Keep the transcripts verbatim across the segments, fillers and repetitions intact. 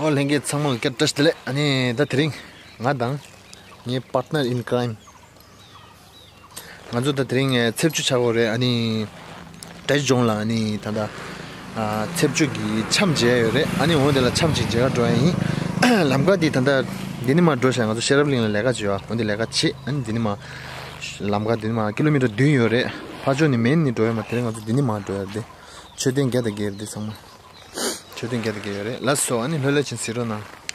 ཨོ་ལྷན་རྒྱས་ཚང་མ་ལ་སྐད་བཀྲ་ཤིས་བདེ་ལེགས། ཨ་ནི་ད་དེ་རིང་ང་དང་ངའི་partner in crime། ང་ཚོ་ད་དེ་རིང་ཚེས་བཅུ་ཆགས་ཡོད་རེད། ཨ་ནི་བཀྲ་ཤིས་ལྗོངས་ལ་ཨ་ནི་ད་ལྟ་ཚེས་བཅུ་གི་འཆམ་མཇལ་ཡོད་རེད། ཨ་ནི་འོ་དེ་ལ་འཆམ་ཅིག་མཇལ་ག་འགྲོ་ཡ་ཡིན། ལམ་ཁ་འདི་ད་ལྟ་འདི་ནས་མར་འགྲོ་བྱས་ང་ཚོ་ཤེས་རབ་གླིང་ལ་ལས་ཀ་བྱེད་ཡོད། འོ་འདི་ལས་ཀ་བྱེད། ཨ་ནི་འདི་ནས་མར་ལམ་ཁ་འདི་ནས་མར་ཀི་ལོ་མི་ཊར་བདུན་ཡོད་རེད། ཕར་ཕྱོགས་ནས་མེན་ནས་འགྲོ་ཡ་མ། དེ་རིང་ང་ཚོ་འདི་ནས་མར་འགྲོ་ཡ་རེད། མཆོད་རྟེན་བརྒྱ་དང་བརྒྱད་རེད་འདི་ཚང་མ། མཆོད་རྟེན་བརྒྱ་དང་བརྒྱད་ཡོད་རེད། ལགས་སོ། ཨ་ནི་ལྷོད་ལྷོད་བྱས་གཟིགས་རོགས་གནང་།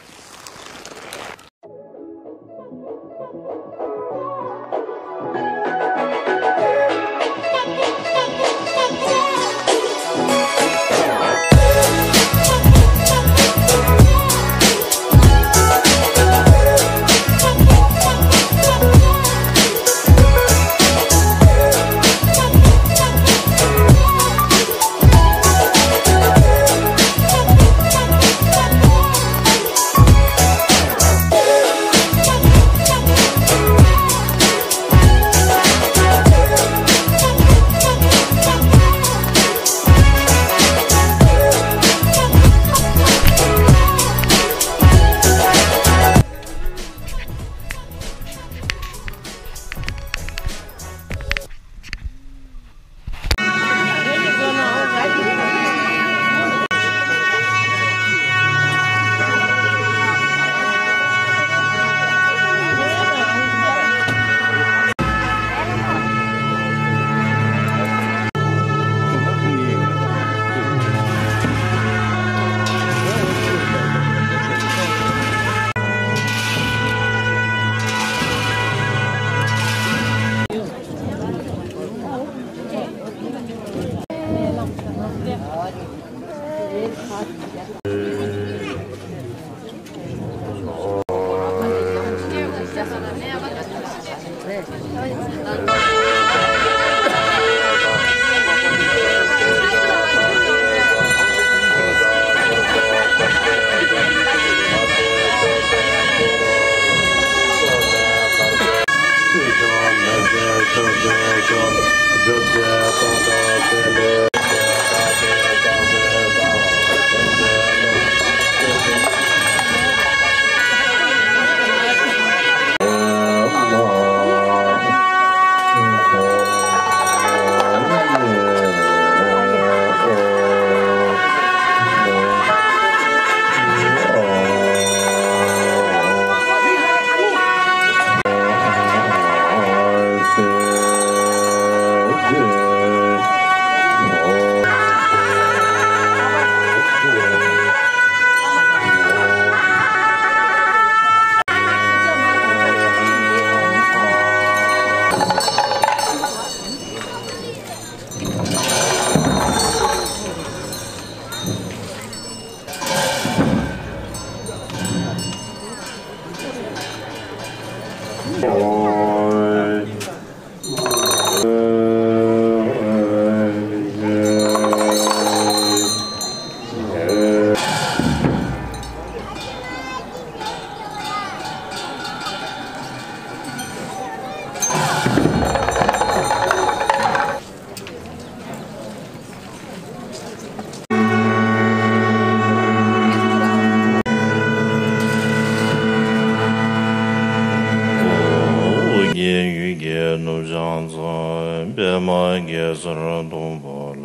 ཨོ་རྒྱན་ཡུལ་གྱི་ནུབ་བྱང་མཚམས། པདྨ་གེ་སར་སྡོང་པོ་ལ།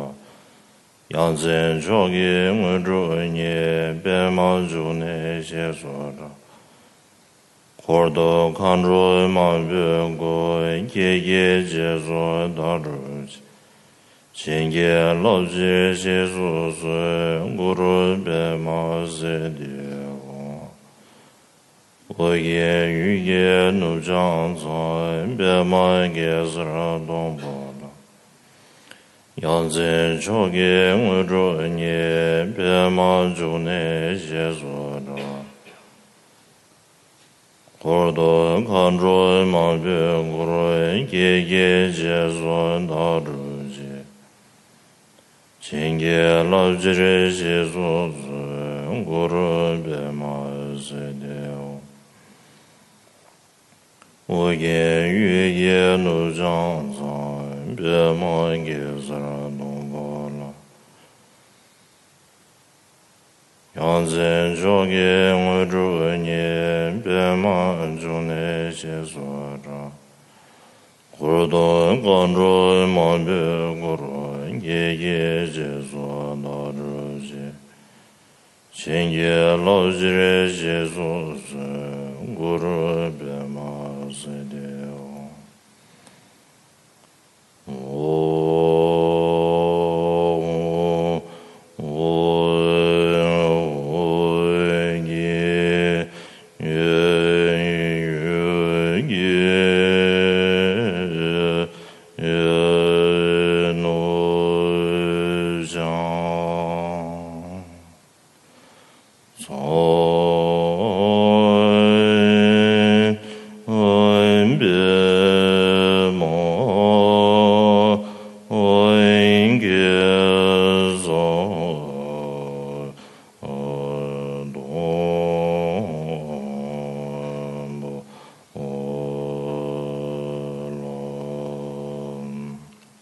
ཡ་མཚན་མཆོག་གི་དངོས་གྲུབ་བརྙེས། པདྨ་འབྱུང་གནས་ཞེས་སུ་གྲགས། འཁོར་དུ་མཁའ་འགྲོ་མང་པོས་བསྐོར། ཀྱེ་ཀྱེ་ཞེས་སུ་བདག་སྒྲུབ་ཅིང་། བྱིན་གྱིས་བརླབ་ཕྱིར་ཞེས་སུ་གསོལ། གུ་རུ་པདྨ་སིདྡྷི་ཧཱུྃ། ཨོ་རྒྱན་ཡུལ་གྱི་ནུབ་བྱང་མཚམས། པདྨ་གེ་སར་སྡོང་པོ་ལ། ཡ་མཚན་མཆོག་གི་དངོས་གྲུབ་བརྙེས། པདྨ་འབྱུང་གནས་ཞེས་སུ་གྲགས། འཁོར་དུ་མཁའ་འགྲོ་མང་པོས་བསྐོར། ཀྱེ་ཀྱེ་ཞེས་སུ་བདག་སྒྲུབ་ཅིང་། བྱིན་གྱིས་བརླབ་ཕྱིར་ཞེས་སུ་གསོལ། གུ་རུ་པདྨ་སིདྡྷི་ཧཱུྃ། ཨོ་རྒྱན་ཡུལ་གྱི་ནུབ་བྱང་མཚམས། པདྨ་གེ་སར་སྡོང་པོ་ལ། ཡང་རྩེ་མཆོག་གི་དངོས་གྲུབ་བརྙེས། པདྨ་འབྱུང་གནས་ཞེས་སུ་གྲགས། འཁོར་དང་མཁའ་འགྲོ་མང་པོས་བསྐོར། ཀྱེ་ཀྱེ་ཞེས་སུ་བདག་སྒྲུབ་ཅིང་། བྱིན་གྱིས་བརླབ་ཕྱིར་རྗེས་སུ་བཟུང་། གུ་རུ་པདྨ་སིདྡྷི་ཧཱུྃ།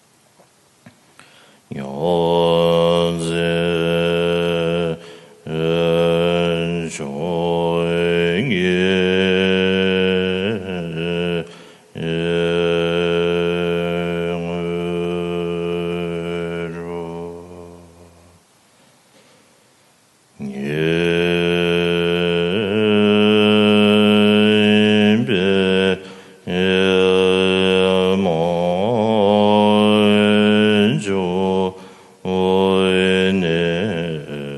ཡང་རྩེ་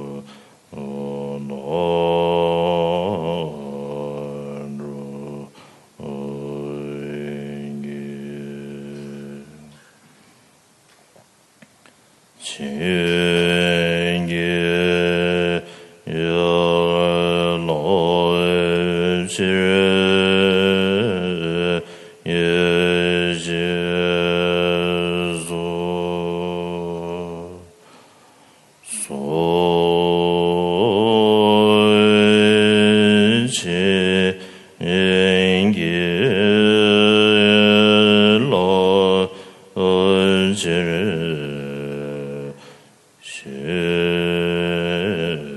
མཆོག་གི་དངོས་གྲུབ་བརྙེས། པདྨ་འབྱུང་གནས་ཞེས་སུ་གྲགས། འཁོར་དང་མཁའ་འགྲོ་མང་པོས། གུ་རུ་ཁྱེད་ཀྱི་རྗེས་སུ་བདག་སྒྲུབ་ཀྱིས། བྱིན་གྱིས་བརླབ་ཕྱིར་རྗེས་སུ་གསོལ། བྱིན་གྱིས་བརླབ་ཕྱིར་ཞེས་སུ་གསོལ།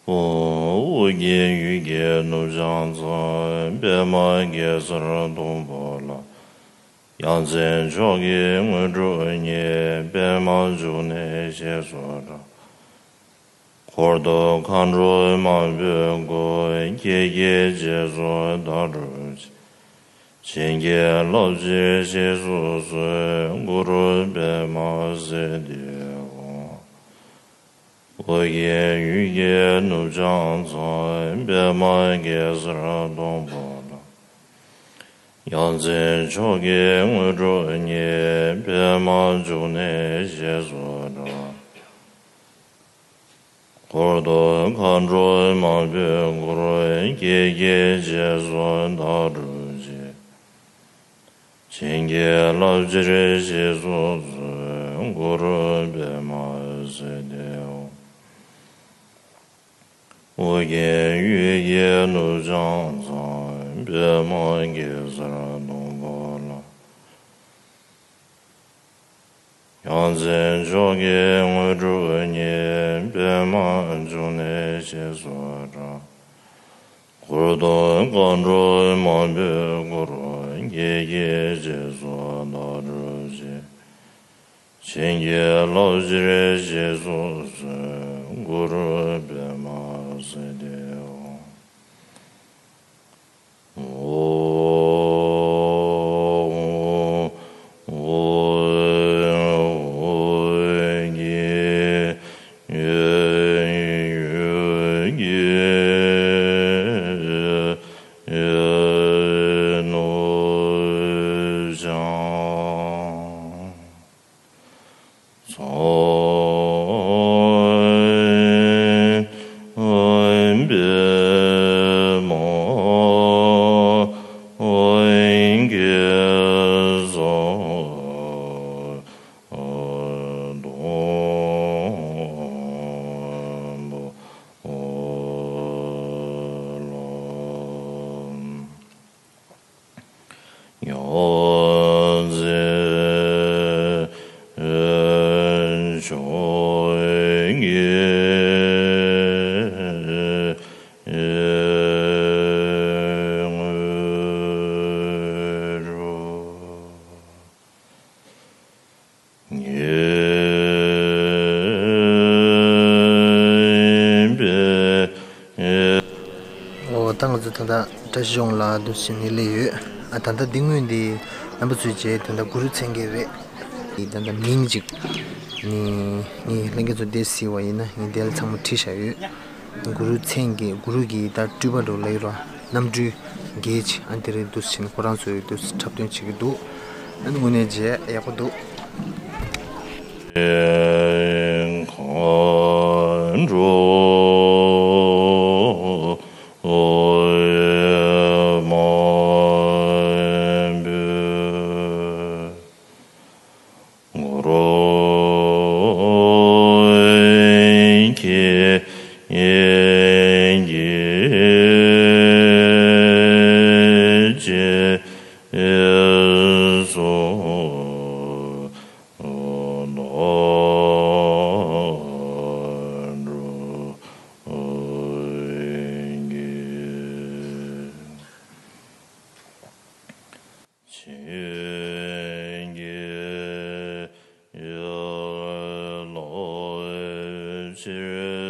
ཨོ། ཨོ་རྒྱན་ཡུལ་གྱི་ནུབ་བྱང་མཚམས། པདྨ་གེ་སར་སྡོང་པོ་ལ། ཡང་རྩེ་མཆོག་གི་དངོས་གྲུབ་བརྙེས། པདྨ་འབྱུང་གནས་ཞེས་སུ་གྲགས། འཁོར་དང་མཁའ་འགྲོ་མང་པོས་བསྐོར། ཀྱེ་ཀྱེ་རྗེས་སུ་བདག་སྒྲུབ་ཅིང་། བྱིན་གྱིས་བརླབ་ཕྱིར་རྗེས་སུ་བཟུང་། གུ་རུ་པདྨ་སིདྡྷི་ཧཱུྃ། ཨོ་རྒྱན་ཡུལ་གྱི་ནུབ་བྱང་མཚམས། པདྨ་གེ་སར་སྡོང་པོ་ལ། ཡང་རྩེ་མཆོག་གི་དངོས་གྲུབ་བརྙེས། པདྨ་འབྱུང་གནས་ཞེས་སུ་གྲགས། འཁོར་དང་མཁའ་འགྲོ་མང་པོས་བསྐོར། ཀྱེ་ཀྱེ་རྗེས་སུ་བདག་སྒྲུབ་ཅིང་། བྱིན་གྱིས་བརླབ་ཕྱིར་རྗེས་སུ་བཟུང་། གུ་རུ་པདྨ་སིདྡྷི་ཧཱུྃ། ཨོ་རྒྱན་ཡུལ་གྱི་ནུབ་བྱང་མཚམས། པདྨ་གེ་སར་སྡོང་པོ་ལ། ཡང་རྩེ་མཆོག་གི་དངོས་གྲུབ་བརྙེས། པདྨ་འབྱུང་གནས་ཞེས་སུ་གྲགས། འཁོར་དང་མཁའ་འགྲོ་མང་པོས་བསྐོར། ཀྱེ་ཀྱེ་རྗེས་སུ་བདག་སྒྲུབ་ཅིང་། བྱིན་གྱིས་བརླབ་ཕྱིར་རྗེས་སུ་བཟུང་། གུ་རུ་པདྨ་སིདྡྷི་ཧཱུྃ། ཨོ། ཨོ། པདྨོ་གེ་སར་སྡོང་པོ་ལ། ཡོངས་འཛིན་མཆོག་གི་དངོས་གྲུབ། ངེས་པའི། འོ། ད་ང་ཚོ་ད་ལྟ་བཀྲ་ཤིས་ལྗོངས་ལ་འདུག་སེ་ནས་སླེབས་ཡོད། ཨ། ད་ལྟ་འདི་སྔོན་འདི་རྣམ་པ་ཚོས་མཇལ་དོན་དག་གུ་རུ་མཚན་བརྒྱད་རེད། འདི་ད་ལྟ་མིང་གཅིག་ནི་ངས་ལྷན་རྒྱས་ཚོ་འདིར་གཟིགས་པ་ཡིན་ན་ངས་འདི་ལ་ཚང་མ་བྲིས་བཞག་ཡོད། གུ་རུ་མཚན་བརྒྱད། གུ་རུ་གི་ད་སྤྲུལ་པ་འདྲ་ལབ་ཀྱི་རེད་པ། རྣམ་སྤྲུལ་བརྒྱད་ཅིག་ཨ་འདི་རེད། འདུག་སེ་བྱས་ནས་ཁོ་རང་ཚོས་འདུག་སེ་འཁྲབ་སྟོན་བྱེད་ཀྱི་འདུག་ཨ་ནི་དངོས་གནས་མཇལ་ཡག་པོ་འདུག་མཁའ་འགྲོ་མ་བུ། གུ་རུ་མཁྱེན་བརྒྱད་ཅེས་གསུངས་ནོ། གྲུབ་བརྒྱད། ཆེན་གྱི་ཡུལ་ལོ་ཕྱིར།